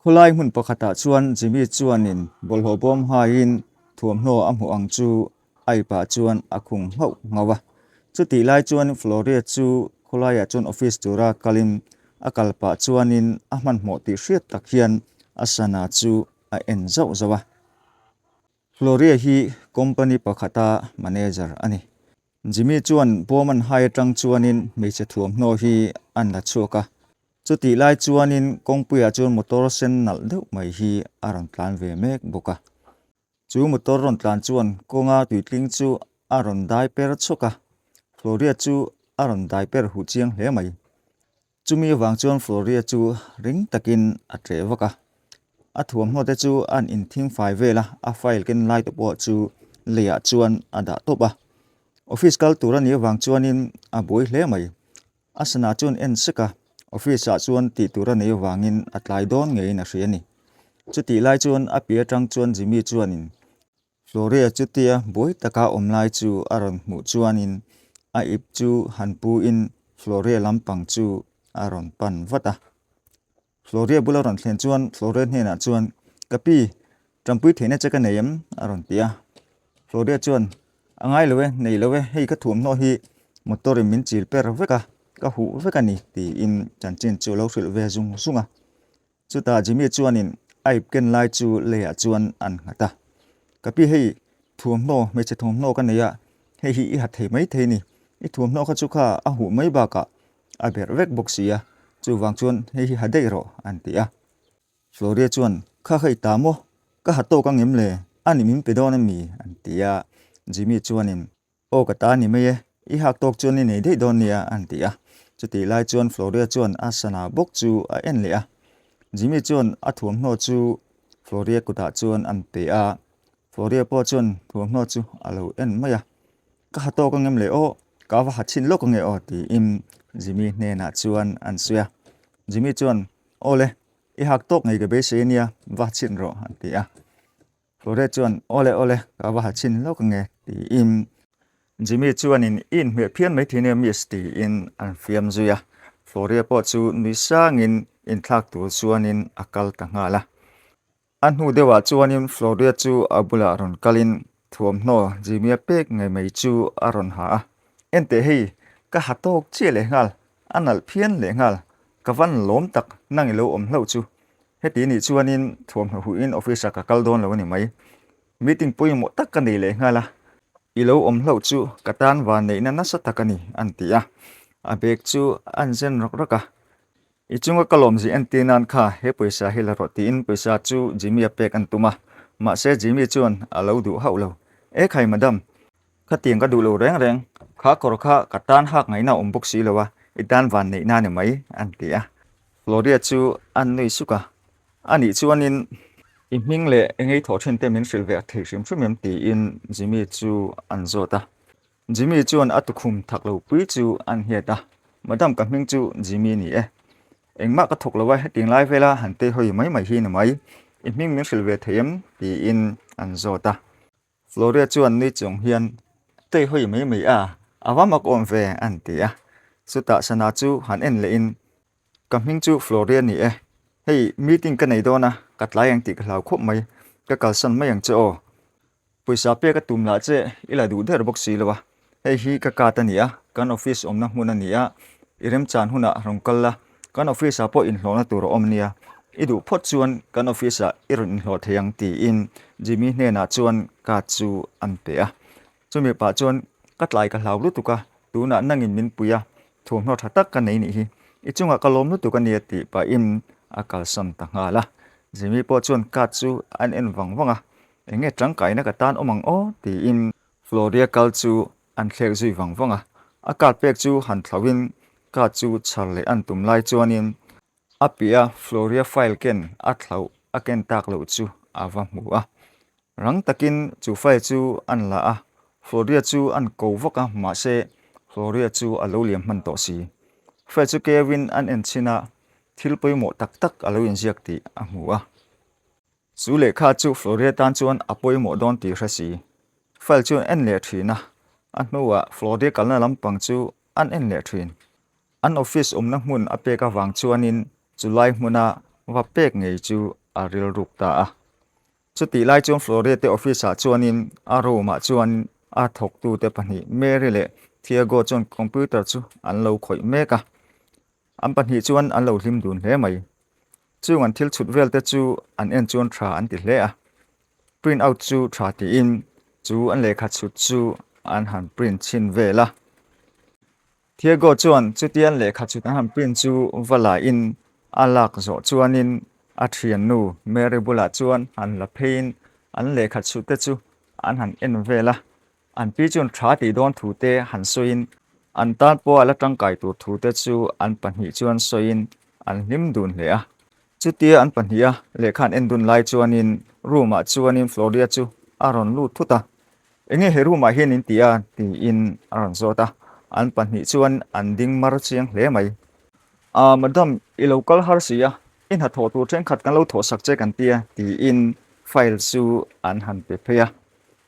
Khawlai hmun pakhatah chuan Jimmy chuanin bawlhhlawh bawm haiin thuamhnaw a hmuh ang chu a ipah chuan a khung nghauh nghauh a. Chutih lai chuan Floria chu khawlaiah chuan office tura kalin a kal pah chuanin a hmanhmawh tih hriat tak hian a sana chu a en zauh zauh a. Floria hi company pakhata manager a ni. Jimmy chuan bawm an hai atang chuanin hmeichhe thuamhnaw hi an la chhuak a. Chutih lai chuanin kawngpuiah chuan motor sen nalh deuh mai hi a rawn tlan ve mek bawk a. Chu motor rawn tlan chuan kawnga tuitling chu a rawn dai per chhawk a, Floria chu a rawn dai per huh chiang hle mai. Chumi avang chuan Floria chu ring takin a ṭeh vak a. A thuamhnaw te chu an inthing fai vel a, a file ken lai te pawh chu leiah chuan a dah tawp a. Office kal tur a nih avang chuanin a buai hle mai. A sana chuan en sek a, office ah chuan tih tur a nei avangin a tlai dawn ngeiin a hria a ni. Chutih lai chuan a pi atang chuan Jimmy chuanin Floria chutia buai taka awm lai chu a rawn hmuh chuanin a ip chu han pu in Floria lampang chu a rawn pan vat a. Floria bula rawn thlen chuan Floria hnenah chuan, Ka pi, ṭampui theihna che ka nei em? a rawn ti a. Floria chuan, A ngai lo e, nei lo e, hei ka thuamhnaw hi motor in min chil per vek a, ka huh vek a ni, tiin chanchin chu a lo hrilh ve zung zung a. Chutah Jimmy chuanin a ip ken lai chu leiah chuan an nghat a. Ka pi hei thuamhnaw, hmeichhe thuamhnaw ka nei a, hei hi i ha thei mai thei ni. I thuamhnaw kha chu kha a huh mai bakah a berh vek bawk si a, chuvang chuan hei hi ha daih rawh an ti a. Floria chuan, Kha kha i ta maw? Ka ha tawk ang em le? A ni min pe dawn a mi? an ti a. Jimmy chuanin, Aw ka ta ni mai e, i hak tawk chuan i nei daih dawn nia an ti a. Chutih lai chuan Floria chuan a sana bawk chu a en leh a. Jimmy chuan a thuamhnaw chu Floria kutah chuan an pe a. Floria pawh chuan thuamhnaw chu a lo en mai a. Ka ha tawk ang em le aw, ka va ha chhin lawk ange aw tiin Jimmy hnenah chuan an sawi a. Jimmy chuan, Aw le, i hak tawk ngei ka beisei ania, va chhin rawh an ti a. Floria chuan, Aw le, aw le, ka va ha chhin lawk ange tiin Jimmy chuanin i inhmeh phian mai thei nia miss tiin an fiam zui a. Floria pawh chu nui sangin inthlak tur chuanin a kal ta nghal a. A hnu deuhah chuanin Floria chu a bulah rawn kalin thuamhnaw Jimmy-a pek ngei mai chu a rawn ha a. Enteh hei, ka ha tawk chiah leh nghal, a nalh phian leh nghal, ka van lawm tak nang i lo awm hlauh chu. Heti nih chuanin thuamhnaw huihin office-ah ka kal dawn lo a ni mai. Meeting pawimawh tak ka nei leh nghal a, i lo awm hlauh chu ka tan van neihna nasa tak a ni, an ti a. A bag chu an zen rawk rawk a. I chunga ka lawmzih entir nan kha he pawisa hi la rawh tiin pawisa chu Jimmy-a pek an tum a, mahse Jimmy chuan a lo duh hauh lo. E khai madam, khatiang ka duh lo reng reng, kha kawr kha ka tan hak ngaihna a awm bawk si lo a, i tan van neihna a ni mai, an ti a. Floria chu a nui suk a, A nih chuanin i hming leh engei thawh thin te min hrilh ve thei hrim hrim em tiin Jimmy chu an zawt a. Jimmy chuan a tukhum thak lo pui chu an hiat a, Madam ka hming chu Jimmy ni e. Engmah ka thawk lo a, hetiang lai vela han tei hawi mai mai hi ni mai. I hming min hrilh ve thei em? tiin an zawt a. Floria chuan nui chung hian, Tei hawi mai mai a, a va mak awm ve an ti a. Chutah sana chu han en lehin, Ka hming chu Floria ni e. Hei meeting ka nei dawn a, ka tlai ang tih ka hlau khawp mai. Ka kalsan mai ang che aw. Pawisa pek a tum lah che i la duh der bawk si lo a, hei hi ka card a ni a, kan office awmna hmun a ni a, i remchan hunah rawn kal la, kan office ah pawh inhlawhna tur a awm nia, i duh phawt chuan kan office ah i rawn inhlawh thei ang tiin Jimmy hnenah chuan card chu an pe a. Chumi pah chuan ka tlai ka hlau lutuk a, tunah nangin min pui a, thuamhnaw tha tak ka nei nih hi, i chungah ka lawm lutuk a nia tih pahin a kalsan ta nghal a. Jimmy pawh chuan card chu an en vang vang a, Eng nge tangkaina ka tan awm ang aw? tiin Floria kal chu an thlek zui vang vang a. A card pek chu han thlauhin card chu chhar leh an tum lai chuanin a piah a Floria file ken a thlauh a ken tak loh chu a va hmu a. Rang takin chu file chu an la a, Floria chu an ko vak a, mahse Floria chu a lo liam hman tawh si. File chu keuin an en chhin a, thil pawimawh tak tak a lo inziak tih a hmu a. Chu lehkha chu Floria tan chuan a pawimawh dawn tih hre si. File chu an en leh thin a, a hnuah Floria kalna lampang chu an en leh thin. An office awmna hmun a pek avang chuanin chulai hmuna va pek ngei chu a rilruk ta a. Chutih lai chuan Floria te office ah chuanin a room ah chuan a thawktute pahnih Mary leh Thiago chuan computer chu an lo khawih mek a. An pahnih chuan an lo hlim dun hle mai. Chung an thil chhut vel te chu an en chuan tha an ti hle a. Print out chu tha tiin chu an lehkha chhut chu an han print chhin vel a. Thiago chuan chutia an lehkha chhut an han print chu va la in a lak zawh chuanin a thiannu Mary bulah chuan han la pheiin an lehkha chhut te chu an han en vel a. An pi chuan tha tih dawn thu te han sawiin an tan pawh a la tangkai tur thu te chu an pahnih chuan sawiin an hlim dun hle a. Chutia an pahniha lehkha an en dun lai chuanin room ah chuanin Floria chu a rawn lut thut a. Enge he room ah hian in ti a? tiin a rawn zawt a. An pahnih chuan an ding mar chiang hle mai. Aa madam, i lo kal har si a, i hnathawh tur thenkhat kan lo thawhsak che kan tia tiin file chu an han pe phei a.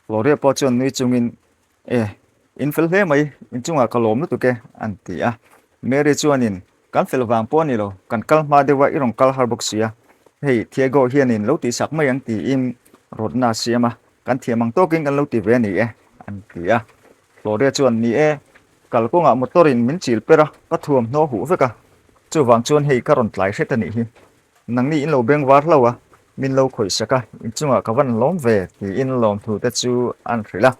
Gloria pawh chuan nui chungin, E, in fel hle mai, inchungah ka lawm lutuk e, an ti a. Mary chuanin, Kan fel vang pawh a ni lo, kan kal hma deuh a, i rawn kal har bawk si a. Hei, Thiago hianin lo tihsak mai ang tiin rawtna a siam a, kan thiam ang tawkin kan lo ti ve a ni e, an ti a. Gloria chuan, Ni e, kalkawngah motor-in min chil per a, ka thuamhnaw huh vek a, chuvang chuan hei ka rawn tlai hret a nih hi. Nangni in lo beng var hlauh a, min lo khawih sak a, inchungah ka van lawm ve tiin lawmthu te chu an hrilh a.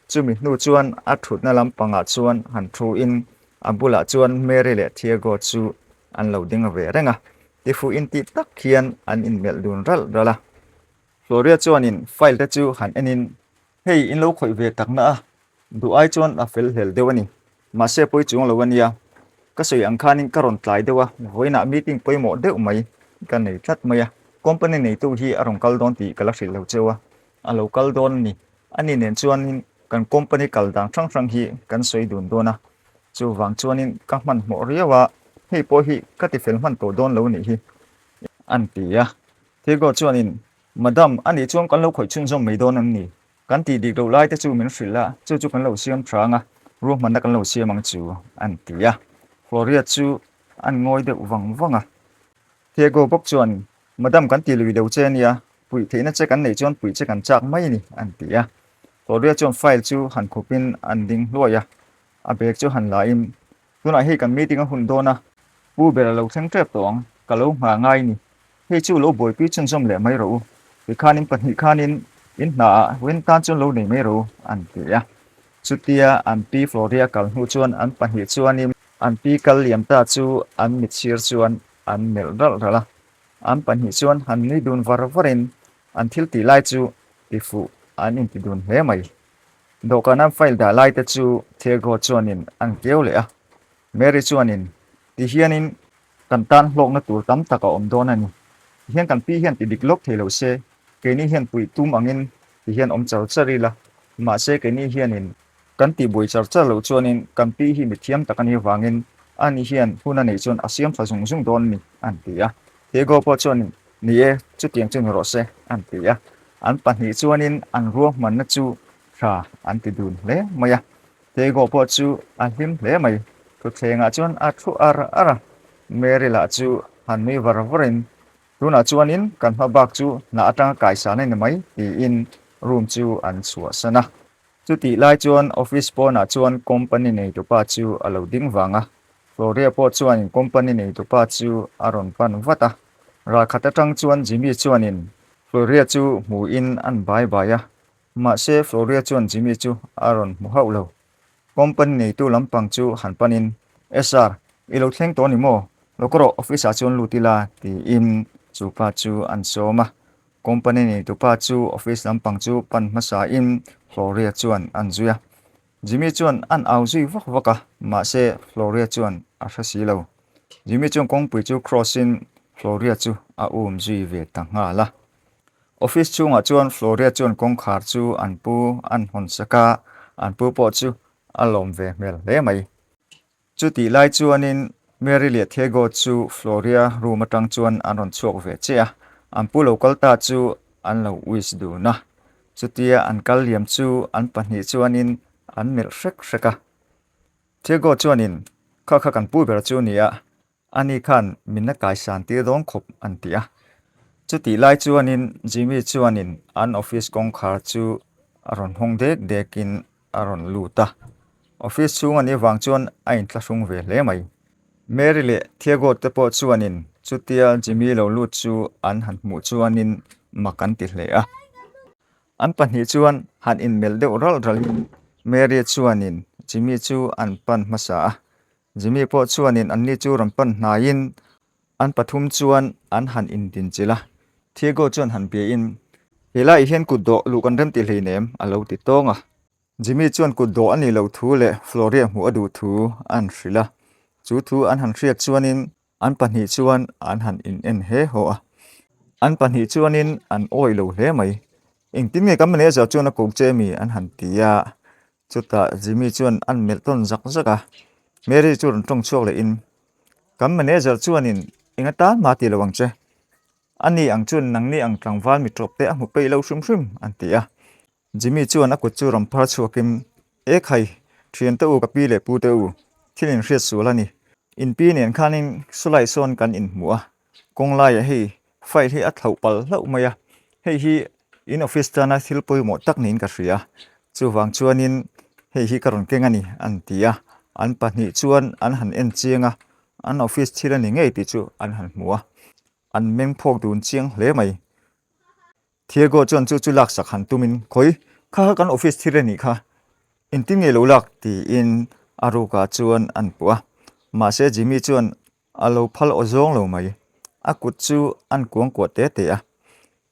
Chumi hnu chuan a thutna lampangah chuan han thu in a bulah chuan Mary leh Thiago chu an lo ding ve reng a, tifuh intih tak hian an inmelh dun ralh ralh a. Floria chuanin file te chu han en in Hei in lo khawih ve tak na a, duh ai chuan a fel hlel deuh a ni. Mahse pawi chuang lo a nia. Ka sawi ang khanin ka rawn tlai deuh a, vawiinah meeting pawimawh deuh mai ka nei tlat mai a. Company neitu hi a rawn kal dawn tih ka la hrilh lo cheu a, a lo kal dawn a ni. Ani nen chuanin kan company kal dan hrang hrang hi kan sawi dun dawn a, chuvang chuanin ka hmanhmawh riau a, hei pawh hi ka ti fel hman tawh dawn lo nih hi an ti a. Thiago chuanin Madam, a nih chuan kan lo khawih chhunzawm mai dawn em ni? Kan tih dik loh lai te chu min hrilh a, chu chu kan lo siam tha ang a, ruahmanna kan lo siam ang chu, an ti a. Floria chu an ngawi deuh vang vang a. Thiago bawk chuan, Madam kan ti lui lo che ania, puih theihna che kan neih chuan puih che kan chak mai a ni, an ti a. Floria chuan file chu han khupin an ding hluai a, a bag chu han la in, Tunah hei kan meeting a hun dawn a, Pu ber a lo thleng tep tawh ang, ka lo nghah ngai ni. Hei chu lo buaipui chhunzawm leh mai rawh u, tikhanin pahnih khanin in hnaah rin tan chuan lo nei mai rawh u, an ti a. Chutia an pi Floria kal hnu chuan an pahnih chuanin an pi kal liam ta chu an mitsir chuan an melh ralh ralh a. An pahnih chuan han nui dun var varin an thil tih lai chu tifuh an inti dun hle mai. Dawhkana file dah lai te chu Thiago chuanin an keu leh a. Mary chuanin, Ti hianin kan tan hlawkna tur tam tak a awm dawn a ni. Ti hian kan pi hian ti dik lawk thei lo se, keini hian puih tum angin ti hian awm char char ila. Mahse keini hianin kan tih buai char char loh chuanin kan pi hi mithiam tak a nih avangin ani hian hun a neih chuan a siam tha zung zung dawn a ni, an ti a. Thiago pawh chuanin, Ni e, chutiang chu ni rawh se, an ti a. An pahnih chuanin an ruahmanna chu tha an ti dun hle mai a. Tego pawh chu a hlim hle mai. Thutthlengah chuan a thu ar ar a. Mary lah chu han nui var varin, Tunah chuanin kan hma bak chu hna atanga kaisan a ni mai, tiin room chu an chhuahsan a. Chutih lai chuan office pawnah chuan company neitupa chu a lo ding vang a. Floria pawh chuanin company neitupa chu a rawn pan vat a. Ralkhat atang chuan Jimmy chuanin Floria chu hmuin an bai bai a. Mahse Floria chuan Jimmy chu a rawn hmu hauh lo. Company neitu lampang chu han panin, SR, i lo thleng tawh ni maw? Lo ka rawh, office ah chuan lut ila, tiin chu pa chu an sawm a. Company neitupa chu office lampang chu pan hmasain Floria chuan an zui a. Jimmy chuan an au zui vak vak a, mahse Floria chuan a hre si lo. Jimmy chuan kawngpui chu cross in Floria chu a um zui ve ta nghal a. Office chhungah chuan Floria chuan kawngkhar chu an pu an hawn sak a, an pu pawh chu a lawm ve hmel hle mai. Chutih lai chuanin Mary leh Thiago chu Floria room atang chuan an rawn chhuak ve che a, an pu lo kal ta chu an lo wish dun a. Chutia an kal liam chu an pahnih chuanin an melh hrek hrek a. Thiago chuanin, Kha kha kan pu ber chu nia. Ani khan min la kaisan tir dawn khawp an ti a. Chutih lai chuanin Jimmy chuanin an office kawngkhar chu a rawn hawng dek dekin a rawn lut a. Office chhung a nih vang chuan a inthlahrung ve hle mai. Mary leh Thiago te pawh chuanin chutia Jimmy lo lut chu an han hmuh chuanin mak an ti hle a. An pahnih chuan han inmelh deuh ralh ralhin Mary chuanin Jimmy chu an pan hmasa a. Jimmy pawh chuanin anni chu rawn pan hnaiin an pathum chuan an han indinchilh a. Thiago chuan han biain, He laiah hian kut dawh luh kan rem ti hleinem, a lo ti tawng a. Jimmy chuan kut dawh a nih loh thu leh Floria hmuh a duh thu an hrilh a. Chu thu an han hriat chuanin an pahnih chuan an han in en he haw a. An pahnih chuanin an awih lo hle mai. Engtin nge kan manager chuan a ko che mi an han ti a. Chutah Jimmy chuan an melh tawn zak zak a. Mary chu rawn tawng chhuak lehin, Kan manager chuanin eng atan mah ti lo ang che. A ni ang chuan nangni ang tlangval mi tawp te a hmu peih lo hrim hrim an ti a. Jimmy chuan a kut chu rawn phar chhuakin, E khai, thiante u ka pi leh pu te u, thil in hriat sual a ni. In pi nen khanin sawlai sawn kan inhmu a, kawng laiah hei file hi a thlauh palh hlauh mai a, hei hi in office tana thil pawimawh tak niin ka hria, chuvang chuanin hei hi ka rawn keng a ni, an ti a. An pahnih chuan an han en chiang a, an office thil a ni ngei tih chu an han hmu a, an meng phawk dun chiang hle mai. Thiago chuan chu chu laksak han tumin, Khawi, kha kha kan office thil a nih kha, engtin nge lo lak? tiin a rukah chuan an puh a. Mahse Jimmy chuan a lo phal aw zawng lo mai. A kut chu an kuangkuah te te a.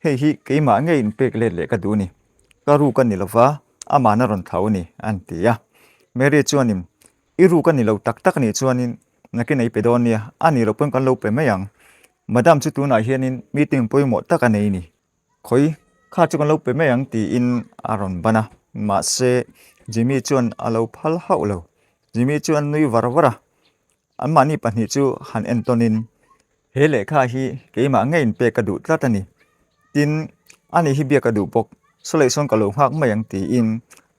Hei hi keimah ngei inpek let leh ka duh ni. Ka ruk a ni lova, aman a rawn thlau a ni, an ti a. Mary chuanin, I ruk a ni lo tak tak a nih chuanin nakin a i pe dawn nia, a nih loh pawn kan lo pe mai ang. Madam chu tunah hianin meeting pawimawh tak a nei ni. Khawi, kha chu kan lo pe mai ang tiin a rawn ban a, mahse Jimmy chuan a lo phal hauh lo. Jimmy chu a nui var var a, anmahni pahnih chu han en tawnin, He lehkha hi keimah ngei inpek ka duh tlat a ni. Tin, ani hi biak ka duh bawk, sawlei sawn ka lo nghak mai ang tiin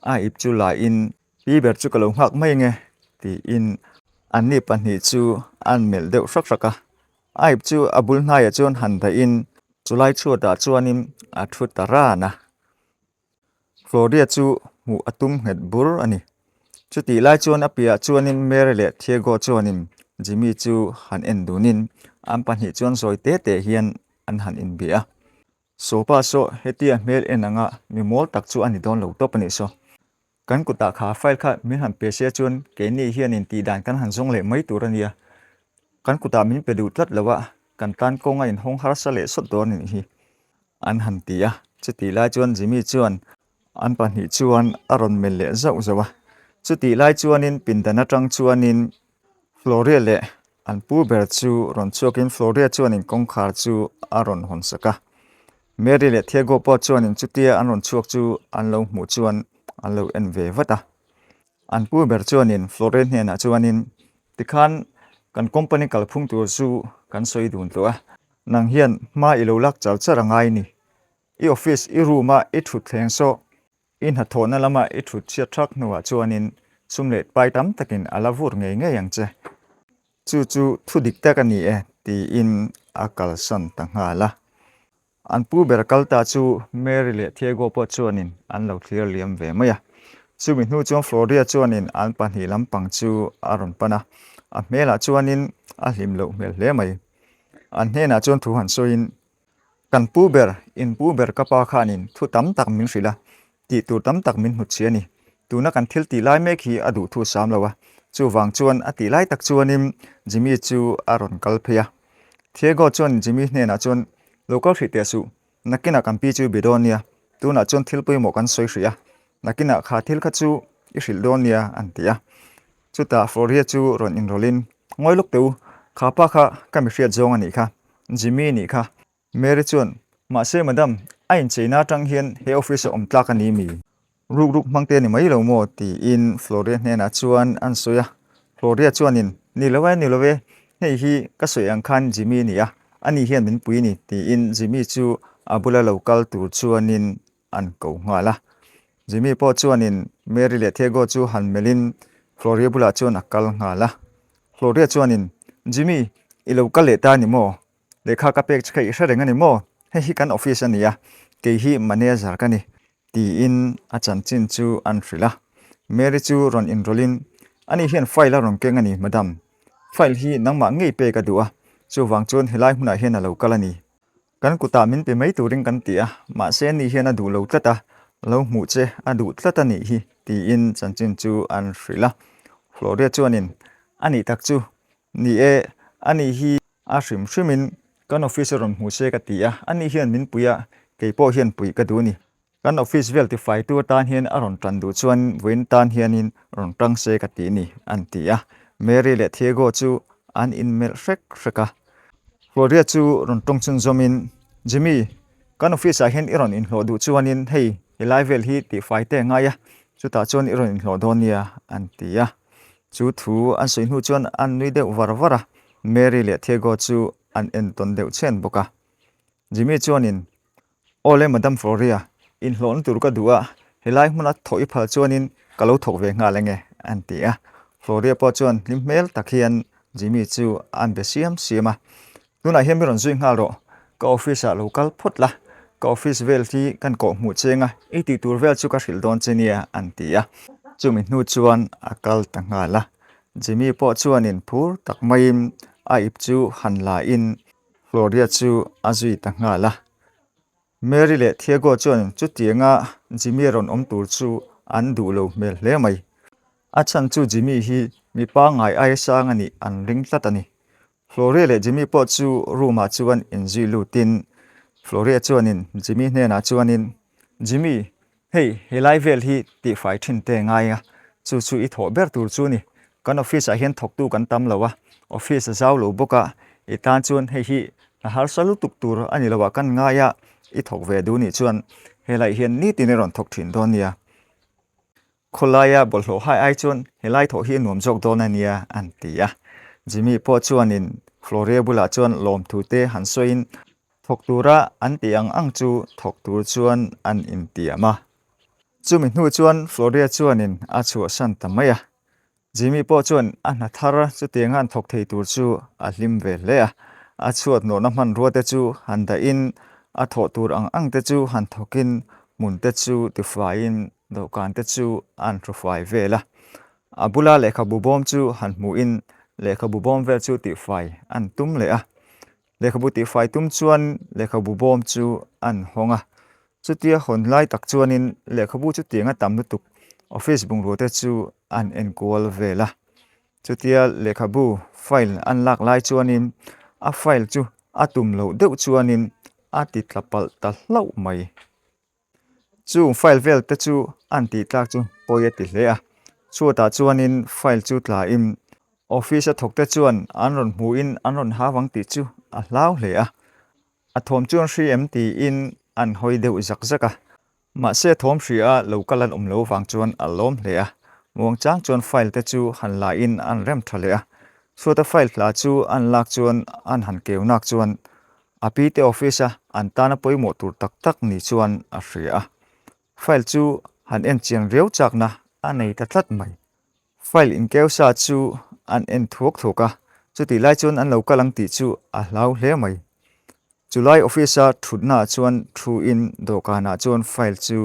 a ip chu lain Pi ber chu ka lo nghak mai nge tiin anni pahnih chu an melh deuh hrak hrak a. A ip chu a bul hnaiah chuan han dahin chulai chhuatah chuanin a thu ta ran a. Floria chu hmuh a tum nghet bur a ni. Chutih lai chuan a piahah chuanin Mary leh Thiago chuanin Jimmy chu han en dunin an pahnih chuan zawi te te hian an han inbia a. Sawpa saw hetia hmel en anga mi mawl tak chu a ni dawn lo tawp a nih saw. Kan kutah kha file kha min han pe sia chuan keini hianin tihdan kan han zawng leh mai tur a nia. Kan kutah min pe duh tlat lo a, kan tan kawng a inhawng harsa leh sawt dawn a nih hi. An han ti a, chutih lai chuan Jimmy chuan an pahnih chuan a rawn melh leh zauh zauh a. Chutih lai chuanin pindan atang chuanin Floria leh an pu ber chu rawn chhuakin Floria chuanin kawngkhar chu a rawn hawn sak a. Mary leh Thiago pawh chuanin chutia an rawn chhuak chu an lo hmuh chuan an lo en ve vat a. An pu ber chuanin Floria hnenah chuanin, Tikhan kan company kalphung tur chu kan sawi dun tawh a, nang hian hma i lo lak char char a ngai ni. I office i room a i thut thleng saw I hnathawhna lama i thut chhiat thak hnuah chuanin sum leh pai tam takin a la vur ngei ngei ang che. Chu chu thu dik tak a ni e, tiin a kalsan ta nghal a. An pu ber kal ta chu Mary leh Thiago pawh chuanin an lo thlir liam ve mai a. Chumi hnu chuan Floria chuanin an pahnih lampang chu a rawn pan a, a hmelah chuanin a hlim loh hmel hle mai. An hnenah chuan thu han sawiin Kan pu ber, in pu ber ka pa khanin thu tam tak min hrilh a, tih tur tam tak min hnutchhi a ni. Tuna kan thil tih lai mek hi a duh thu sam lo a, chuvang chuan a tih lai tak chuanin Jimmy chu a rawn kal phei a. Thiago chuan Jimmy hnenah chuan, Lo kal hrih teh suh, nakinah kan pi chu i be dawn nia, tunah chuan thil pawimawh kan sawi hrih a, nakinah kha thil kha chu i hrilh dawn nia, an ti a. Chutah Floria chu rawn inrawlhin, Ngawi lawk teh u, kha pa kha ka mi hriat zawng a nih kha, Jimmy nih kha. Mary chuan, Mahse madam, a incheina atang hian he office a awm tlak a ni mi? Ruk ruk hmang te a ni mai lo maw? tiin Floria hnenah chuan an sawi a. Floria chuanin, Ni lo e, ni lo e, hei hi ka sawi ang khan Jimmy a ni a, ani hian min pui a ni, tiin Jimmy chu a bula lo kal tur chuanin an ko nghal a. Jimmy pawh chuanin Mary leh Thiago chu han melhin Floria bulah chuan a kal nghal a. Floria chuanin, Jimmy, I lo kal leh ta a ni maw? Lehkha ka pek che kha i hre reng a ni maw? Hei hi kan office a ni a, kei hi manager ka ni, tiin a chanchin chu an hrilh a. Mary chu rawn inrawlhin, Ani hian file a rawn keng a ni, madam. File hi nangmah ngei pek a duh a, chuvang chuan helai hmunah hian a lo kal a ni. Kan kutah min pe mai turin kan ti a, mahse ani hian a duh lo tlat a, lo hmuh che a duh tlat a nih hi, tiin chanchin chu an hrilh a. Floria chuanin, A nih tak chu, ni e, ani hi a hrim hrimin kan office a rawn hmu se ka ti a, ani hian min pui a, kei pawh hian puih ka duh a ni. Kan office vel tifaitu atan hian a rawn tan duh chuan vawiin tan hianin rawn tang se ka ti ni, an ti a. Mary leh Thiago chu an inmelh hrek hrek a. Gloria chu rawn tawng chhunzawmin, Jimmy, kan office ah hian i rawn inhlawh duh chuanin hei helai vel hi tifai te a ngai a, chutah chuan i rawn inhlawh dawn nia, an ti a. Chu thu an sawi hnu chuan an nui deuh var var a, Mary leh Thiago chu an entawn deuh chhen bawk a. Jimmy chuanin, Awle Madam Floria, inhlawhna tur ka duh a, helai hmuna thawh i phal chuanin ka lo thawk ve nghal ange, an ti a. Floria pawh chuan hlim hmel tak hian Jimmy chu an be siam siam a. Tunah hian mi rawn zui nghal rawh, ka office ah lo kal phawt la, ka office vel hi kan kawh hmuh cheng a, i tih tur vel chu ka hrilh dawn che nia, an ti a. Chumi hnu chuan a kal ta nghal a. Jimmy pawh chuanin phur tak maiin a ip chu han la in Gloria chu a zui ta nghal a. Mary leh Thiago chuan chutianga Jimmy rawn awm tur chu an duh lo hmel hle mai. A chhan chu Jimmy hi mi pangngai aia sang a nih an ring tlat a ni. Gloria leh Jimmy pawh chu room ah chuan inzui lutin Gloria chuanin Jimmy hnenah chuanin, Jimmy, Hei, helai vel hi tihfai thin te ngai a, chu chu i thawh ber tur chu ni. Kan office ah hian thawktu kan tam lo a, office a zau lo bawk a, i tan chuan hei hi hna harsa lutuk tur a ni lo ah kan ngai a, i thawk ve duh nih chuan helai hian nitin i rawn thawk thin dawn nia. Khawlaia bawlhhlawh hai ai chuan helai thawh hi a nuam zawk dawn a nia an ti a. Jimmy pawh chuanin Floria bulah chuan lawmthu te han sawiin Thawk tura an tih ang ang chu thawk tur chuan an intiam a. Chumi hnu chuan Floria chuanin a chhuahsan ta mai a. Jimmy pawh chuan a hna thar chutianga an thawk thei tur chu a hlim ve hle a. A chhuat nawhna hmanrua te chu han dahin a thawh tur ang ang te chu han thawkin hmun te chu tifaiin dawhkan te chu an hrufai vel a. A bula lehkhabu bawm chu han hmuhin lehkhabu bawm vel chu tihfai an tum leh a. Lehkhabu tihfai tum chuan lehkhabu bawm chu an hawng a, chutia hawn lai tak chuanin lehkhabu chu tiang a tam lutuk office bungrua te chu an enkual vel a. Chutia lehkhabu file an lak lai chuanin a file chu a tum loh deuh chuanin a ti tla palh ta hlauh mai. Chung file vel te chu an tih tlak chu pawi a ti hle a, chhuatah chuanin file chu tlain office a thawk te chuan an rawn hmuhin an rawn hau ang tih chu a hlau hle a, a thawm chu an hri em tiin an hawi deuh zak zak a, mahse thawm hri a lo kal an awm lo vang chuan a lawm hle a, muangchang chuan file te chu han lain an rem tha leh a, chhuata file tla chu an lak chuan an han keu nak chuan A pi te office a an tana pawimawh tur tak tak ni chuan a hria a. File chu han en chian riau chakna a nei ta tlat mai. File inkeu sa chu an en thuak thuak a, chutih lai chuan an lo kal ang tih chu a hlau hle mai. Chulai office a thutna ah chuan thu in dawhkan ah chuan file chu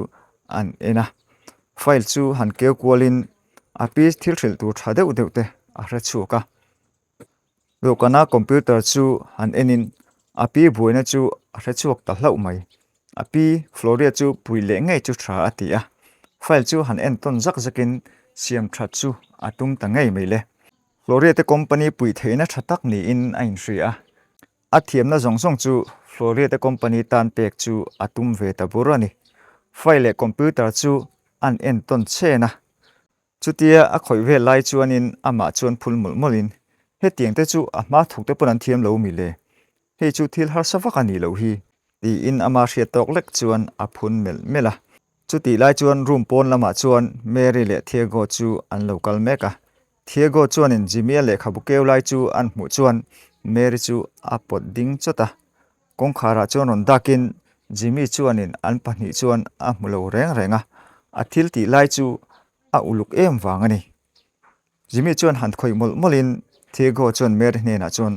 an en a. File chu han keu kual in a pi thil hrilh tur tha deuh deuh te a hre chhuak a. Dawhkana computer chu han enin a pi buaina chu a hre chhuak ta hlauh mai. A pi Floria chu pui leh ngei chu tha a ti a, file chu han en tawn zak zakin siam that chu a tum ta ngei mai le. Floria te company puih theihna tha tak niin a inhria a, a thiamna zawng zawng chu Floria te company tan pek chu a tum ve ta bur a ni. File leh computer chu an en tawn chhen a. Chutia a khawih vel lai chuanin amah chuan phul mawlh mawlhin, Hetiang te chu a hma thawk te pawn an thiam lo mi le? Hei chu thil harsa vak a nih loh hi, tiin ama hriat tawk lek chuan a phun melh melh a. Chutih lai chuan room pawn lamah chuan Mary leh Thiago chu an lo kal mek a. Thiago chuanin Jimmy-a lehkhabu keu lai chu an hmuh chuan Mary chu a pawt ding chawt a. Kawngkharah chuan rawn dakin Jimmy chuanin an pahnih chuan a hmu lo reng reng a, a thil tih lai chu a uluk em vang a ni. Jimmy chuan han khawih mawlh mawlhin Thiago chuan Mary hnenah chuan,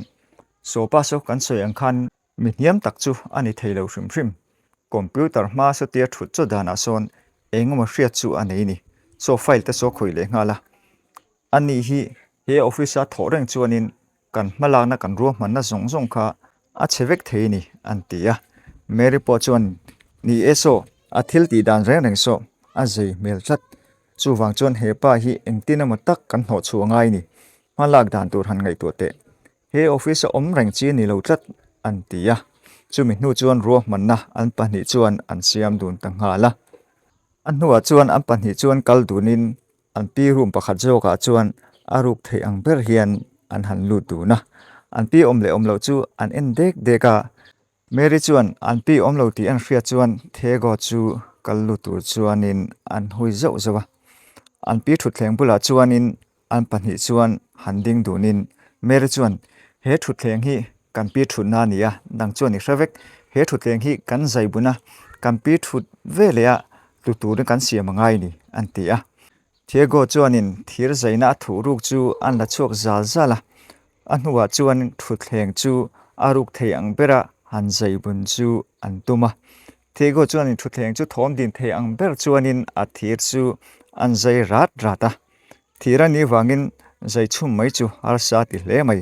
Sawpa saw kan sawi ang khan mi hniam tak chu a ni thei lo hrim hrim. Computer hma sawtia thut chaw danah sawn eng emaw hriat chu a nei ni. Saw file te saw khawih leh nghal a. A ni hi he office a thawh reng chuanin kan hmalakna kan ruahmanna zawng zawng kha a chhe vek thei a ni an ti a. Mary pawh chuan ni e saw a thil tih dan reng reng saw a zei hmel tlat. Chuvang chuan he pa hi engtin emaw tak kan hnawh chhuah ngai ni. Hmalak dan tur han ngaihtuah teh. He office a awm reng chi a ni lo tlat an ti a. Chumi hnu chuan ruahmanna an pahnih chuan an siam dun ta nghal a. A hnuah chuan an pahnih chuan kal dunin an pi room pakhat zawkah chuan a ruk theih ang ber hian an han lut dun a. An pi awm leh awm loh chu an en dek dek a. Mary chuan an pi awm lo tih an hriat chuan Thiago chu kal lut tur chuanin an hui zauh zauh a. An pi thutthleng bulah chuanin An pahnih chuan han ding dunin Mary chuan, He thutthleng hi kan pi thutna a ni a, dang chuan i hre vek. He thutthleng hi kan zai bun a, kan pi thut ve leh a, tlu turin kan siam a ngai ni, an ti a. Thiago chuanin thir zaina a thuh ruk chu an la chhuak zal zal a, a hnuah chuan thutthleng chu a ruk thei ang bera han zai bun chu an tum a. Thiago chuanin thutthleng chu thawm din thei ang ber chuanin a thir chu an zai rat rat a. Thir a nih vangin zai chhum mai chu harsa ti hle mai.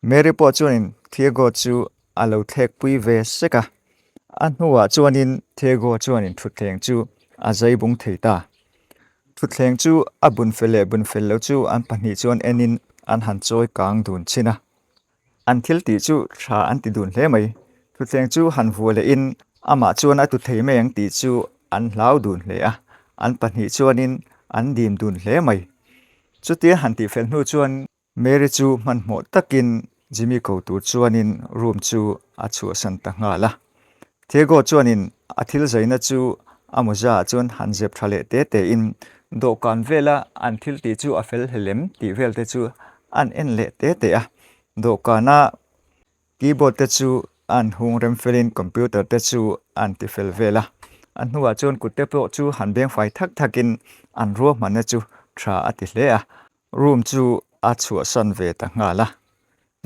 Mary pawh chuanin Thiago chu a lo thlek pui ve sek a. A hnuah chuanin Thiago chuanin thutthleng chu a zai bung thei ta. Thutthleng chu a bun fel leh bun fel lo chu an pahnih chuan enin an han chawi kang dun chhin a. An thil tih chu tha an ti dun hle mai. Thutthleng chu han vuah lehin amah chuan a tu thei mai ang tih chu an hlau dun hle a, an pahnih chuanin an dim dun hle mai. Chutia han tih fel hnu chuan Mary chu hmanhmawh takin Jimmy ko tur chuanin room chu a chhuahsan ta nghal a. Thiago chuanin a thil zaina chu a mawza ah chuan han zep tha leh te tein dawhkan vela an thil tih chu a fel hlelem tih vel te chu an en leh te te a. Dawhkana keyboard te chu an hung rem felin computer te chu an ti fel vel a. A hnuah chuan kut te pawh chu han beng fai thak thakin an ruahmanna chu tha a ti hle a. Room chu a chhuahsan ve ta nghal a.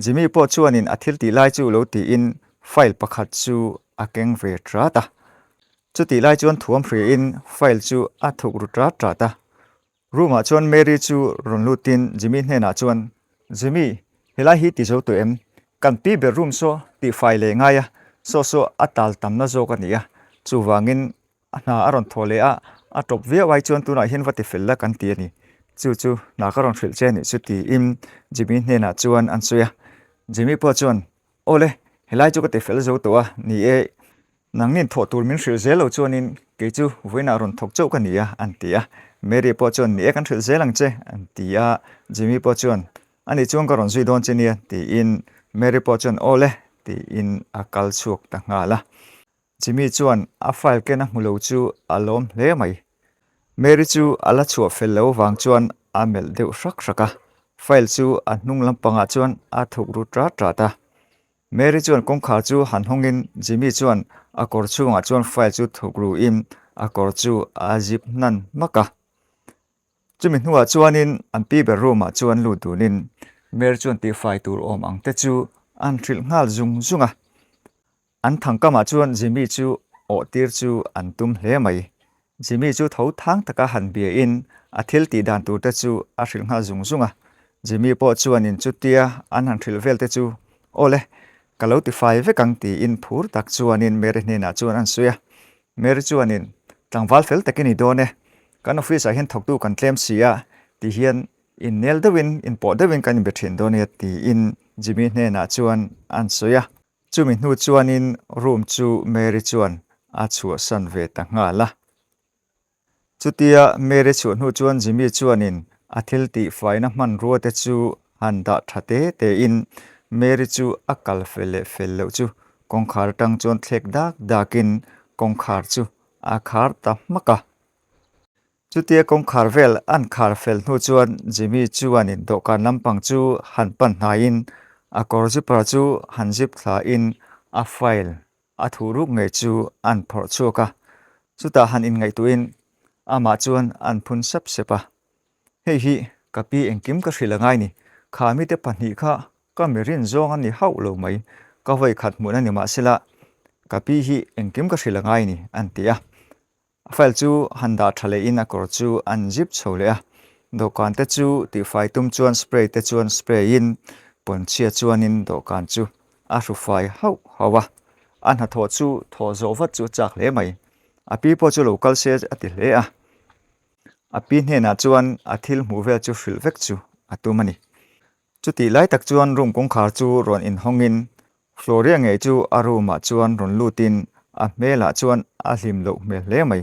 Jimmy pawh chuanin a thil tih lai chu lo tiin file pakhat chu a keng ve trat a. Chutih lai chuan thuam hriain file chu a thuk ru trat trat a. Room ah chuan Mary chu rawn lutin Jimmy hnenah chuan, Jimmy, helai hi ti zo tawh em? Kan pi ber room saw tih fai leh ngai a, saw saw a tal tamna zawk a ni a, chuvangin A hna a rawn thaw leh a, a tawp viau ai chuan tunah hian va ti fel la kan ti a ni. Chu chu hna ka rawn hrilh che a nih chu tiin Jimmy hnenah chuan an sawi a. Jimmy pawh chuan, Aw le, helai chu ka ti fel zo tawh a, ni e, nangnin thawh tur min hrilh zel lo chuanin kei chu vawiinah rawn thawk chauh ka ni a, an ti a. Mary pawh chuan, Ni e, kan hrilh zel ang che, an ti a. Jimmy pawh chuan, Ani chuan ka rawn zui dawn che nia, tiin Mary pawh chuan, Aw le, tiin a kal chhuak ta nghal a. Jimmy chuan a file ken a hmu lo chu a lawm hle mai. Mary chu a la chhuah fel lo vang chuan a melh deuh hrak hrak a, file chu a hnung lampangah chuan a thuk ru tat tat a. Mary chuan kawngkhar chu han hawngin Jimmy chuan a kawr chhungah chuan file chu thuk ruin a kawr chu a zip hnan hmak a. Chumi hnuah chuanin an pi ber room ah chuan lut dunin Mary chuan tihfai tur awm ang te chu an hrilh nghal zung zung a. An thangkamah chuan Jimmy chu awh tir chu an tum hle mai. Jimmy chu tho thang taka han biain a thil tih dan tur te chu a hrilh nghal zung zung a. Jimmy pawh chuanin chutia an han hrilh vel te chu, Aw le, ka lo tifai vek ang tiin phur tak chuanin Mary hnenah chuan an sawi a. Mary chuanin, Tlangval fel takin i dawn e, kan office ah hian thawktu kan tlem si a, ti hian innel deuhin, inpawh deuhin kan inbe thin dawn nia tiin Jimmy hnenah chuan an sawi a. Chumi hnu chuanin room chu Mary chuan a chhuahsan ve ta nghal a. Chutia Mary chhuah hnu chuan Jimmy chuanin a thil tihfaina hmanrua te chu han dah tha te tein Mary chu a kal fel leh fel loh chu kawngkhar atang chuan thlek dak dakin kawngkhar chu a khar ta hmak a. Chutia kawngkhar vel an khar fel hnu chuan Jimmy chuanin dawhkan lampang chu han pan hnaiin a kawr zipper chu han zip thlain a file a thuh ruk ngei chu an phawrh chhuak a. Chutah han inngaihtuahin amah chuan an phun sep sep a. Hei hi ka pi engkim ka hrilh a ngai ni, kha mite pahnih kha. Ka mi rin zawng a ni hauh lo mai, ka vawi khat hmuhna ni mahsela ka pi hi engkim ka hrilh a ngai ni, an ti a. A file chu han dah tha lehin a kawr chu an zip chho leh a, dawhkan te chu tihfai tum chuan spray te chuan spray in pawnchhia chuanin dawhkan chu a hru fai hauh hauh a, a hnathawh chu thawh zawh vat chu a chak hle mai. A pi pawh chu lo kal se a ti hle a, a pi hnenah chuan a thil hmuh vel chu hrilh vek chu a tum a ni. Chutih lai tak chuan room kawngkhar chu rawn inhawngin Floria ngei chu a room ah chuan rawn lutin a hmelah chuan a hlim loh hmel hle mai.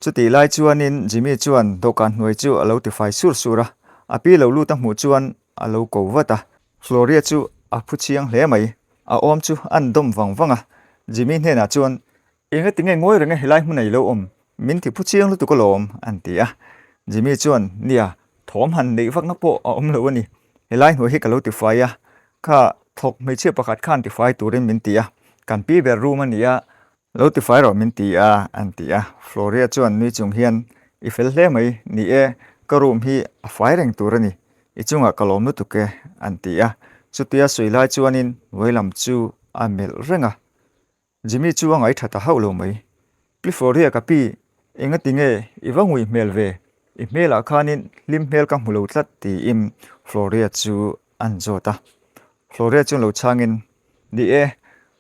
Chutih lai chuanin Jimmy chuan dawhkan hnuai chu a lo tifai sur sur a, a pi lo lut a hmuh chuan a lo ko vat a. Floria chu a phu chiang hle mai, a awm chu a'n dawm vang vang a, Jimmy hnenah chuan, Engati nge ngawi reng e helai hmun a i lo awm? Min ti phu chiang lutuk alawm, an ti a. Jimmy chuan, Nia, thawm han neih vakna pawh a awm lo a ni. Helai hnuai hi ka lo tifai a, kha thawk hmeichhia pakhat khan tifai turin min ti a, kan pi ber room a ni a, lo tifai rawh min ti a, an ti a. Floria chuan nui chung hian, I fel hle mai, ni e, ka room hi a fai reng tur a ni, i chungah ka lawm lutuk e, an ti a. Chutia sawi lai chuanin hnuai lam chu a melh reng a. Jimmy chu a ngaihṭha ta hauh lo mai. Pi Floria ka pi, engati nge i va ngui hmel ve? I hmelah khanin hlim hmel ka hmu lo tlat tiin Floria chu an zawt a. Floria chuan lo chhangin, Ni e,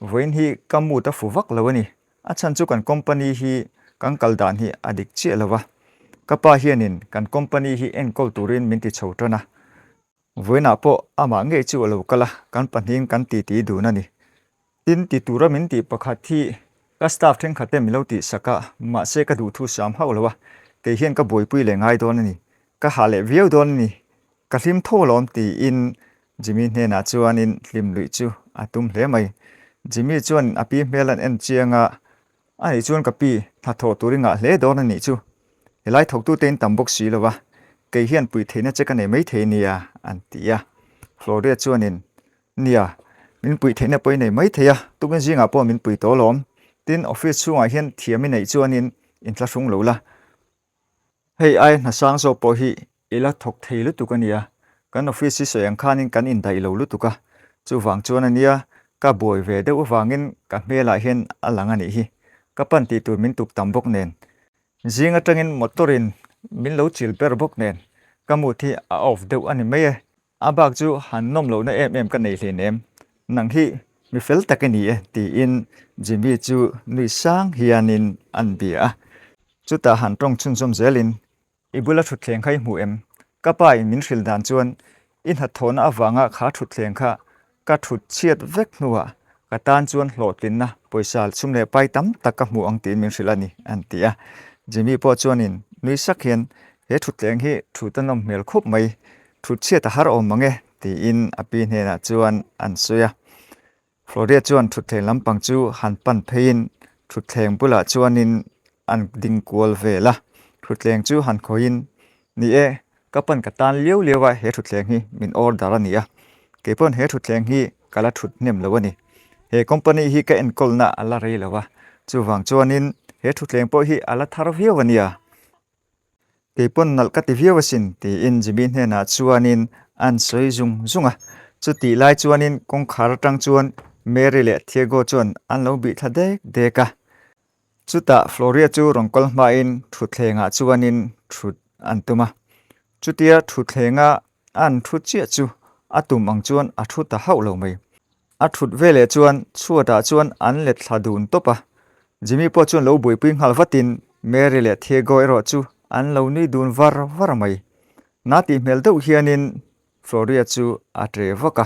vawiin hi ka mood a fu vak lo a ni. A chhan chu kan company hi kan kal dan hi a dik chiah lo va. Ka pa hianin kan company hi enkawl turin min ti chho tan a. Vawiinah pawh amah ngei chu a lo kal a, kan pahnihin kan titi dun a ni. Tin, ti tura min tih pakhat hi ka staff thenkhat te min lo tihsak a, mahse ka duhthu sam hauh lo a, kei hian ka buaipui leh ngai dawn a ni, ka hah leh viau dawn a ni, ka hlim tho alawm tiin Jimmy hnenah chuanin hlim luih chu a tum hle mai. Jimmy chuan a pi hmel an en chiang a, A nih chuan ka pi, hnathawh tur i ngah hle dawn a nih chu. Helai thawktute in tam bawk si lo va, kei hian puih theihna che ka nei maithei nia, an ti a. Floria chuanin, Nia, min puih theihna pawh i nei maithei a, tukin zingah pawh min pui tawh alawm. Tin, office chhungah hian thiam i neih chuanin inthlahrung lo la. Hei ai hnasang zawk pawh hi i la thawk thei lutuk a nia, kan office hi sawi ang khanin kan indaih lo lutuk a, chuvang chuan a nia ka buai ve deuh avangin ka hmelah hian a lang a nih hi, ka pan tih tur min tuk tam bawk nen, zing atangin motor in min lo chil ber bawk nen ka mood hi a off deuh a ni mai e. A bak chu han nawm lohna em em ka nei hlen em? Nang hi mi fel tak i ni e tiin Jimmy chu nui sang hianin an bia a. Chutah han tawng chhunzawm zelin, I bula thutthleng kha i hmu em? Ka pa in min hrilh dan chuan i hnathawhna avanga kha thutthleng kha ka thut chhiat vek hnuah ka tan chuan hlawhtlinna pawisa chhum leh pai tam tak ka hmu ang tiin min hrilh a ni, an ti a. Jimmy pawh chuanin nui sak hian, He thutthleng hi thut a nawm hmel khawp mai, thut chhiat a har awm mang e, tiin a pi hnenah chuan an sawi a. Floria chuan thutthleng lampang chu han pan pheiin thutthleng bulah chuanin an ding kual vel a. Thutthleng chu han khawihin, Ni e, ka pan ka tan liau liau a, he thutthleng hi min order a ni a. Kei pawn he thutthleng hi ka la thut hnem lo a ni. He company hi ka enkawlna a la rei lo a, chuvang chuanin he thutthleng pawh hi a la thar viau a nia. Kei pawn nalh ka ti viau asin, tiin Jimmy hnenah chuanin an sawi zung zung a. Chutih lai chuanin kawngkhar atang chuan Mary leh Thiago chuan an lo bih thla dek dek a. Chutah Floria chu rawn kal hmain thutthlengah chuanin thut an tum a. Chutia thutthlengah an thu chiah chu a tum ang chuan a thu ta hauh lo mai. A thut veleh chuan chhuatah chuan an let thla dun tawp a. Jimmy pawh chuan lo buaipui nghal vatin Mary leh Thiago erawh chu an lo nui dun var var mai. Na tih hmel deuh hianin Floria chu a ṭe vak a.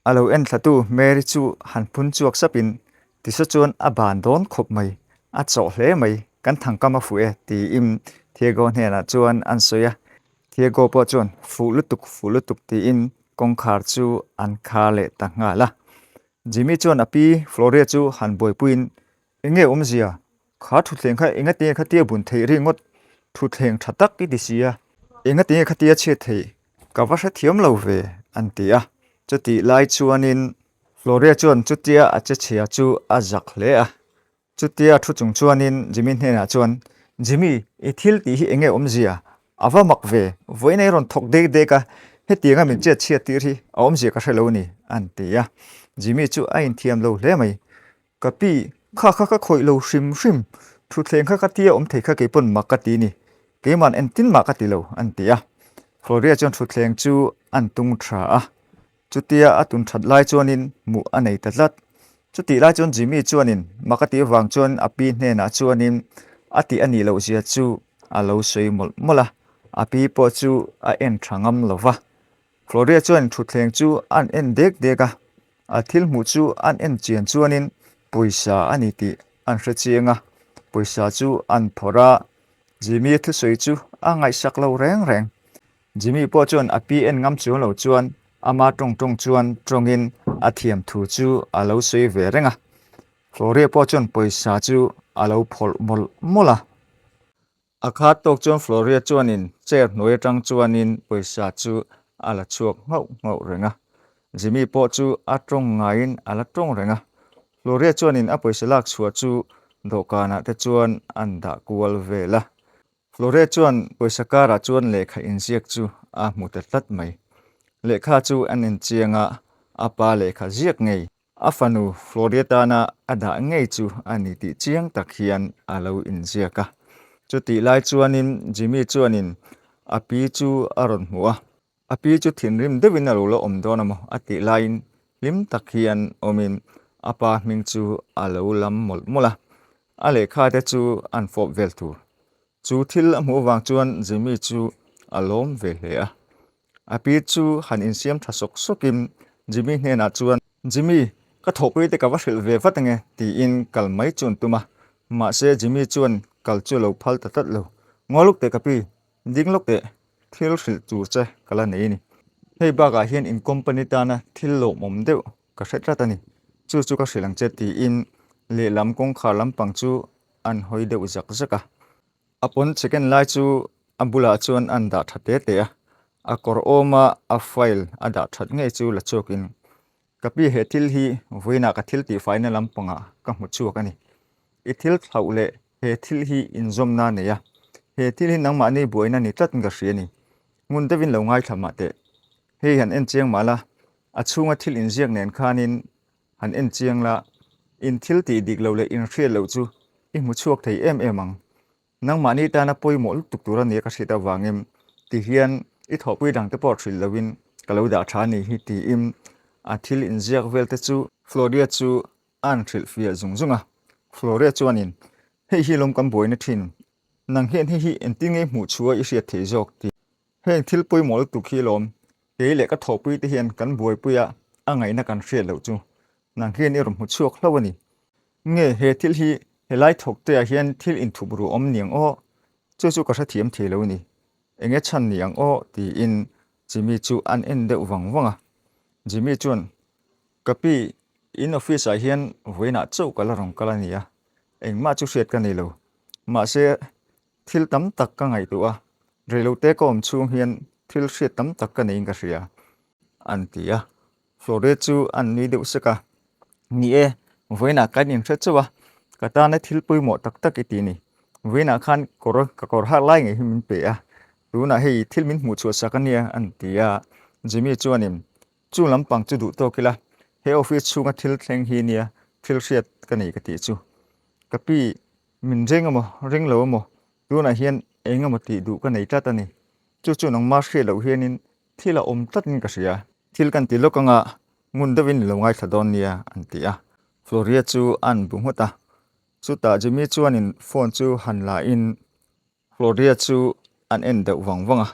A lo en thlatu Mary chu han phun chhuak sapin tisaw chuan a ban dawn khawp mai, a chawh hle mai, kan thangkam a fuh e tiin Thiago hnenah chuan an sawi a. Thiago pawh chuan fuh lutuk, fuh lutuk tiin kawngkhar chu an khar leh ta nghal a. Jimmy chuan a pi Floria chu han buaipuiin Eng nge awmzia? Kha thutthleng kha enga tinge khatia bun theih ringawt? Thutthleng tha tak i ti si a. Enga tinge khatia chhiat theih? Ka va hrethiam lo ve, an ti a. Chutih lai chuanin Floria chuan chutia a che chhia chu a zak hle a. Chutia thu chung chuanin Jimmy hnenah chuan, Jimmy, i thil tih hi enge awmzia? A va mak ve, vawiin ei rawn thawk dek dek a. Hetianga min chet chhiat tir hi a awmzia ka hre lo a ni, an ti a. Jimmy chu a inthiam lo hle mai. Ka pi, kha kha ka khawih lo hrim hrim, thutthleng kha ka tia awm thei kha kei pawn mak ka ti ni, keima'n entin mah ka ti lo, an ti a. Floria chuan thutthleng chu an tung tha a, chutia a tun that lai chuanin hmuh a nei ta tlat. Chutih lai chuan Jimmy chuanin mak a tih avang chuan a pi hnenah chuanin a tih a nih loh zia chu a lo sawi mawlh mawlh a, a pi pawh chu a en tha ngam lo va. Floria chuan thutthleng chu an en dek dek a, a thil hmuh chu an en chian chuanin pawisa a ni tih an hre chiang a, pawisa chu an phawrh a, Jimmy thusawi chu a ngaihsak lo reng reng. Jimmy pawh chuan a pi en ngam chuang lo chuan ama tawng tawng chuan tawngin a thiam thu chu a lo sawi ve reng a, Floria pawh chuan pawisa chu a lo phawrh mawlh mawlh a. A khat tawk chuan Floria chuanin chair hnuai atang chuanin pawisa chu a la chhuak nghauh nghauh reng a. Jimmy pawh chu a tawng ngaiin a la tawng reng a. Floria chuanin a pawisa lak chhuah chu dawhkanah te chuan an dah kual vel a. Floria chuan pawisa karah chuan lehkha inziak chu a hmu ta tlat mai. Lehkha chu an enchiang a, a pa lehkha ziak ngei A fanu Floria tana a dah ngei chu a ni tih chiang tak hian a lo inziak a. Chutih lai chuanin Jimmy chuanin a pi chu a rawn hmu a. A pi chu thinrim deuhin a lo la awm dawn a maw a tih laiin hlim tak hian awmin a pa hming chu a lo lam mawlh mawlh a. A lehkha te chu an fawp vel tur. Chu thil a hmuh avang chuan Jimmy chu a lawm ve hle a. A pi chu han insiam tha sawk sawkin Jimmy hnenah chuan, Jimmy, ka thawhpui te ka va hrilh ve vat ange, tiin kal mai chu an tum a. Mahse Jimmy chuan kal chu a lo phal ta tlat lo. Ngaw lawk teh ka pi, ding lawk teh, thil hrilh tur che ka la nei a ni. Hei bakah hian in company tana thil lawmawm deuh ka hre tlat a ni. Chu chu ka hrilh ang che, tiin lehlam kawngkhar lampang chu an hawi deuh zak zak a. A pawn chicken lai chu a bulah chuan an dah tha te te a, a kawr awma a file a dah that ngei chu la chhuakin ka pi he thil hi vawiinah ka thil tihfaina lampangah ka hmu chhuak a ni. I thil thlauh leh he thil hi inzawmna a nei a, he thil hi nangmahni buaina ni tlatin ka hria a ni. Ngun deuhin lo ngaithla mah teh. Hei han en chiang mah la, a chhunga thil inziak nen khanin Han en chiang la, in thil tih dik lo leh in hriat loh chu i hmu chhuak thei em em ang. Nangmahni tana pawimawh lutuk tur a nia ka hriat avangin ti hian i thawhpui dangte pawh hrilh loin ka lo dah tha a nih hi tiin a thil inziak vel te chu Floria chu a han hrilh fiah zung zung a. Floria chuanin, Hei hi lawm kan buaina thin, nang hian hei hi engtin nge i hmuh chhuah i hriat theih zawk tih. Heng thil pawimawh lutuk hi lawm Kei leh ka thawhpui te hian kan buaipui a, a ngaihna kan hriat loh chu nang hian i rawn hmu chhuak hlauh a ni. Nge he thil hi helai thawk te ah hian thil inthup ru awm ni ang aw? Chu chu ka hrethiam thei lo a ni. Enge chhan ni ang aw? tiin Jimmy chu an en deuh vang vang a. Jimmy chuan, Ka pi, in office ah hian vawiinah chauh ka la rawn kal a ni a, engmah chu hriat ka nei lo. Mahse, Thil tam tak ka ngaihtuah a, reilote ka awm chhung hian thil hriat tam tak ka neiin ka hria, an ti a. Flore chu an nui deuh sek a, Ni e, vawiinah kan inhre chauh a, ka tana thil pawimawh tak tak i ti ni. Vawiinah khan kawr ka kawr hak lai ngei hi min pe a, tunah hei thil min hmuh chhuah sak a nia, an ti a. Jimmy chuanin, Chu lampang chu duh tawk ila, he office chhunga thil thleng hi nia thil hriat ka nei ka tih chu. Ka pi Min ring emaw, ring lo emaw, tunah hian eng emaw tih duh ka nei tlat a ni. Chu chu nangmah hriat loh hianin thil a awm tlatin ka hria. Thil kan ti lawk anga ngun deuhin i lo ngaithla dawn nia, an ti a. Floria chu a'n bu nghut a. Chutah Jimmy chuanin phone chu han la in Floria chu an en deuh vang vang a.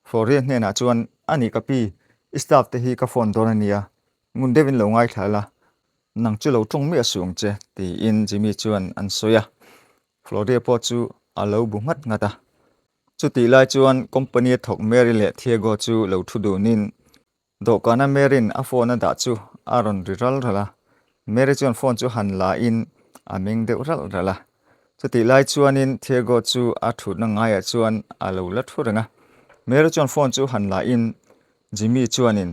Floria hnenah chuan, A nih ka pi, i staff te hi ka phone dawn a nia, ngun deuhin lo ngaithla la, Nang chu lo tawng miah suh ang che, tiin Jimmy chuan an sawi a. Floria pawh chu a lo bu nghat nghat a. Chutih lai chuan company a thawk Mary leh Thiago chu lo thu dunin dawhkana Mary'n a phone a dah chu a rawn ri ral ral a. Mary chuan phone chu han la in a meng deuh ralh ralh a. Chutih lai chuanin Thiago chu a thutna ngaiah chuan a lo la thu reng a. Mary chuan phone chu han la in Jimmy chuanin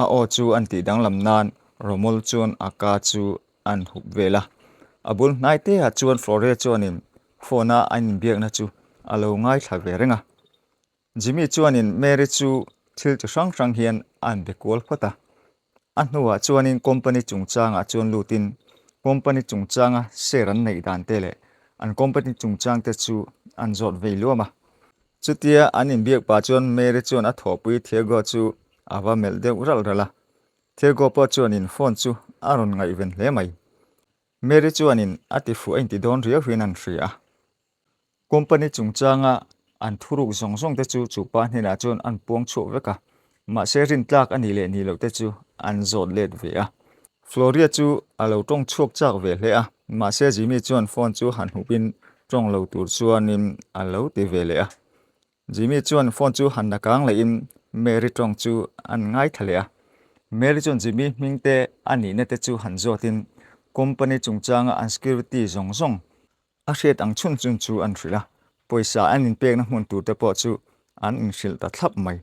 a aw chu an tih danglam nan Romol chuan a ka chu an hup vel a. A bul hnai te ah chuan Floria chuanin phone a an inbiakna chu a lo ngaithla ve reng a. Jimmy chuanin Mary chu thil chi hrang hrang hian a an be kual phawt a. A hnuah chuanin company chungchangah chuan lutin company chungchanga share an neih dan te leh an company chungchang te chu an zawt vei luam a. Chutia an inbiak pah chuan Mary chuan a thawhpui Thiago chu a va melh deuh ralh ralh a. Thiago pawh chuanin phone chu a rawn ngaihven hle mai. Mary chuanin a ti fuh a inti dawn riau hian an hria a. Company chungchanga an thuruk zawng zawng te chu chu pa hnenah chuan an puang chhuak vek a, mahse rintlak a nih leh nih loh te chu an zawt let ve a. Floria chu a lo tawng chhuak chak ve hle a, mahse Jimmy chuan phone chu han hupin tawng lo tur chuanin a lo ti ve leh a. Jimmy chuan phone chu han la kang lehin Mary tawng chu an ngaithla leh a. Mary chuan Jimmy hming te a nihna te chu han zawtin company chungchanga an security zawng zawng a hriat ang chhun chhun chu an hrilh a, pawisa an inpekna hmun tur te pawh chu an inhrilh ta thlap mai.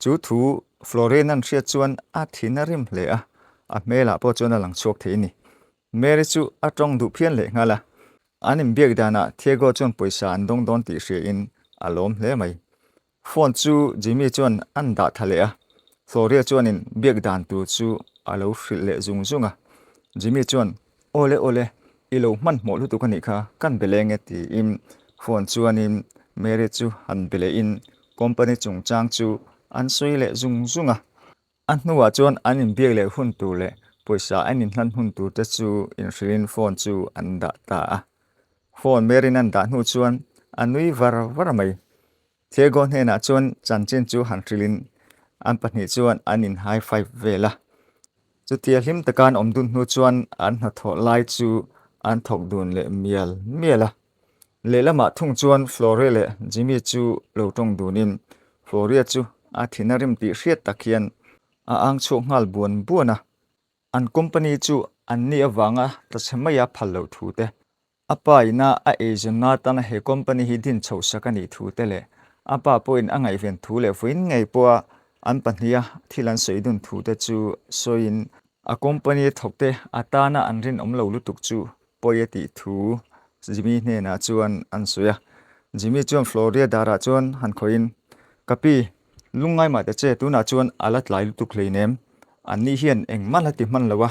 Chu thu Florian an hriat chuan a thin a rim hle a, a hmelah pawh chuan a lang chhuak thei a ni. Mary chu a tawng duh phian leh nghal a, an inbiak danah Thiago chuan pawisa an dawng dawn tih hriain a lawm hle mai. Phone chu Jimmy chuan an dah tha leh a, Floria chuanin biak dan tur chu a lo hrilh leh zung zung a. Jimmy chuan, Awle awle, i lo hmanhmawh lutuk a nih kha, kan be leng e tiin phone chuanin Mary chu han be lehin company chungchang chu an sawi leh zung zung a. A hnuah chuan an inbiak leh hun tur leh pawisa an inhlan hun tur te chu inhrilhin phone chu an dah ta a. Phone Mary'n an dah hnu chuan a nui var var mai. Thiago hnenah chuan chanchin chu han hrilhin an pahnih chuan an in high five vel a. Chutia hlim taka an awm dun hnu chuan an hnathawh lai chu an thawk dun leh mial mial a. Lehlamah thung chuan Floria leh Jimmy chu lo tawng dunin Floria chu a thin a rim tih hriat tak hian a ang chhuak nghal buan buan a. An company chu an ni avanga tla chhe mai a phal loh thu te, a pa ina a eizawnna atana he company hi din chhoh sak a nih thu te leh a pa pawhin a ngaihven thu leh vawiin ngei pawha an pahniha thil an sawi dun thu te chu sawiin a company thawkte atana an rinawm lo lutuk chu pawi a tih thu Jimmy hnenah chuan an sawi a. Jimmy chuan Floria darah chuan han khawihin, Ka pi, lungngai mah ta che, tunah chuan a la tlai lutuk hleinem. Anni hian engmah la ti hman lo a,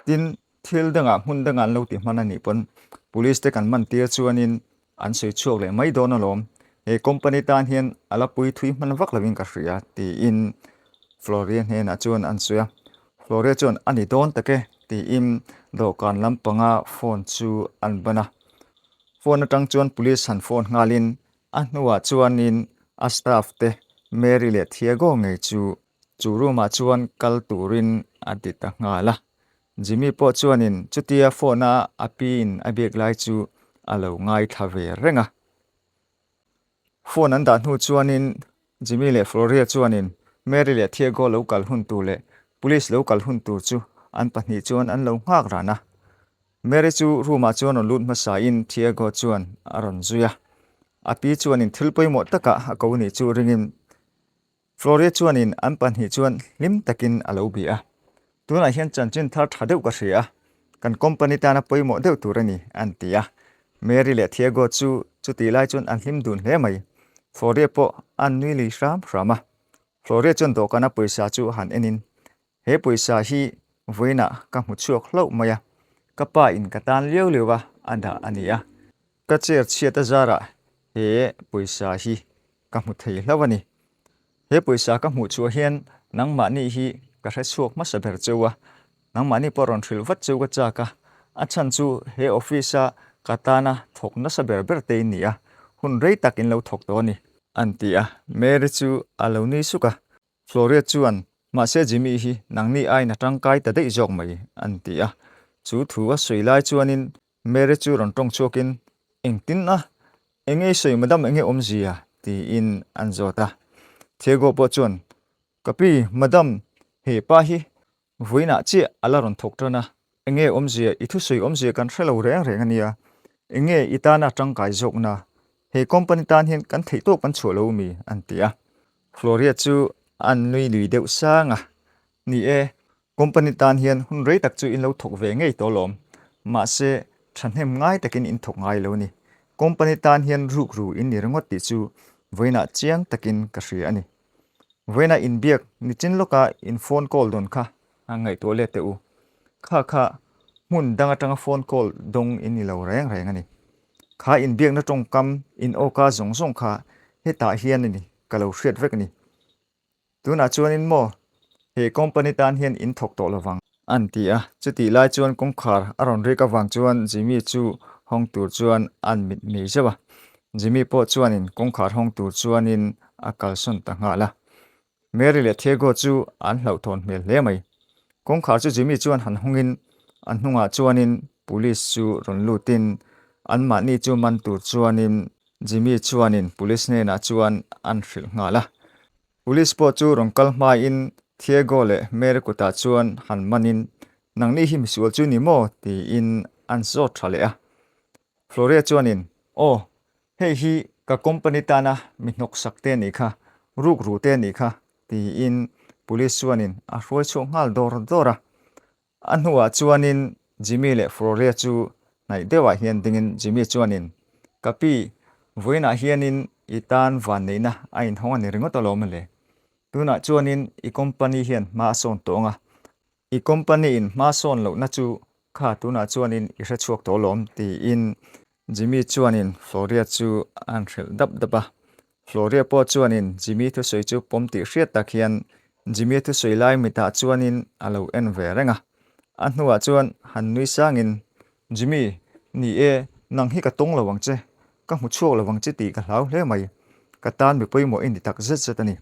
tin, thil dangah hmun dangah an lo ti hman a nih pawn Police te kan man tir chuanin an sawi chhuak leh mai dawn alawm, he company tan hian a la pui thui hman vak lovin ka hria, tiin Floria hnenah chuan an sawi a. Floria chuan a ni dawn tak e, tiin dawhkan lampanga phone chu an ban a. Phone atang chuan police han phone nghalin a hnuah chuanin a staff te Mary leh Thiago ngei chu chu room ah chuan kal turin a ti ta nghal a. Jimmy pawh chuanin chutia phone a a pi in a biak lai chu a lo ngaithla ve reng a. Phone an dah hnu chuanin Jimmy leh Floria chuanin Mary leh Thiago lo kal hun tur leh police lo kal hun tur chu an pahnih chuan an lo nghak ran a. Mary chu room ah chuan rawn lut hmasa in Thiago chuan a rawn zui a. A pi chuanin thil pawimawh takah a ko nih chu ringin Floria chuanin an pahnih chuan hlim takin a lo bih a, Tunah hian chanchin thar tha deuh ka hria a, kan company tana pawimawh deuh tur a ni, an ti a. Mary leh Thiago chu chutih lai chuan an hlim dun hle mai. Floria pawh a nui lui hram hram a. Floria chuan dawhkana pawisa chu han enin, He pawisa hi vawiinah ka hmu chhuak hlauh mai a, ka pa in ka tan liau liau a a dah a ni a. Ka chair chhiat a zarah he pawisa hi ka hmu thei hlauh a ni. He pawisa ka hmuh chhuah hian nangmahni hi ka hre chhuak hmasa ber cheu a, nangmahni pawh rawn hrilh vat cheu ka chak a, a chhan chu he office a ka tana thawk nasa ber ber te in ni a, hun rei tak in lo thawk tawh a ni. An ti a, Mary chu a lo nui suk a. Floria chuan, Mahse Jimmy hi nangni aiin a tangkai ta daih zawk mai, an ti a. Chu thu a sawi lai chuanin Mary chu rawn tawng chhuakin, Engtin a? Enge i sawi madam enge awmzia? tiin an zawt a. Thiago pawh chuan, Ka pi, madam, he pa hi Vawiinah chiah a la rawn thawk tan a, enge awmzia, i thusawi awmzia kan hre lo reng reng a nia, enge i tana tangkai zawkna, he company tan hian kan theih tawk kan chhuah lo mi? an ti a. Floria chu an nui lui deuh sang a, Ni e, company tan hian hun rei tak chu in lo thawk ve ngei tawh lawm, mahse thahnem ngai takin in thawk ngai lo ni, company tan hian rukru in ni ringawt tih chu vawiinah chiang takin ka hria a ni. Vawiina inbiak nichin lawka in phone call dawn kha a ngaihtuah let teh u. Kha kha hmun dang atanga phone call dawng in ni lo reng reng a ni. Kha inbiakna tawngkam in awka zawng zawng kha hetah hian a ni ka lo hriat vek a ni. Tunah chuanin maw he company tan hian in thawk tawh lovang. An ti a, chutih lai chuan kawngkhar a rawn rik avang chuan Jimmy chu hawng tur chuan an mit mei zeuh a. Jimmy pawh chuanin kawngkhar hawng tur chuanin a kalsawn ta nghal a. Mary leh Thiago chu an hlauhthawn hmel hle mai. Kawngkhar chu Jimmy chuan han hawngin a hnungah chuanin police chu rawn lutin anmahni chu man tur chuanin Jimmy chuanin police hnenah chuan an hrilh nghal a. Police pawh chu rawn kal hmain Thiago leh Mary kutah chuan han manin Nangni hi misual chu ni maw? tiin an zawt tha leh a. Floria chuanin Aw, hei hi ka company tana mi hnawksak te anih kha, rukru te anih kha tiin police chuanin a hruai chhuak nghal dawr dawr a. A hnuah chuanin Jimmy leh Floria chu hnaih deuhah hian dingin Jimmy chuanin, Ka pi, vawiinah hianin i tan vanneihna a inhawng a ni ringawt alawm le. Tunah chuanin i company hian hma a sawn tawh ang a, i company in hma sawn lohna chu kha tunah chuanin i hre chhuak tawh alawm tiin Jimmy chuanin Floria chu a'n hrilh dap dap a. Floria pawh chuanin Jimmy thusawi chu pawm tih hriat tak hian Jimmy thusawi lai mitah chuanin a lo en ve reng a. A hnuah chuan han nui sangin, Jimmy, ni e, nang hi ka tawng lo ang che, ka hmu chhuak lo ang che tih ka hlau hle mai. Ka tan mi pawimawh i ni tak zet zet a ni.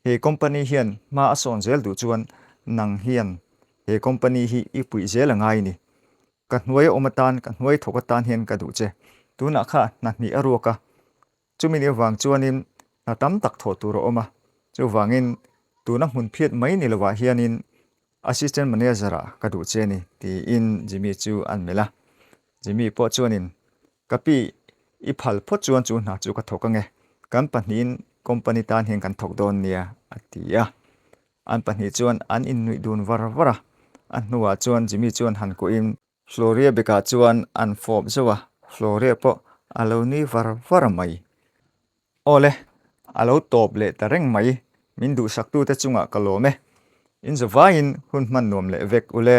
He company hian hma a sawn zel duh chuan nang hian he company hi i puih zel a ngai a ni. Ka hnuai a awm atan, ka hnuai thawk atan hian ka duh che. Tunah kha hna hnih a ruak a, chumi ni avang chuanin hna tam tak thawh tur a awm a. Chuvangin tuna hmun phiat mai ni lovah hianin Assistant Manager ah ka duh che a ni, tiin Jimmy chu an melh a. Jimmy pawh chuanin, Ka pi, i phal phawt chuan chu hna chu ka thawk ange, kan pahnihin company tan hian kan thawk dawn nia, a ti a. An pahnih chuan an innuih dun var var a, a hnuah chuan Jimmy chuan han kuahin Floria bekah chuan an fawp zauh a, Floria pawh a lo nui var var mai. Awle, a lo tawp leh ta reng mai, min duhsaktute chungah ka lawm e. In zavaiin hun hman nuam leh vek ule.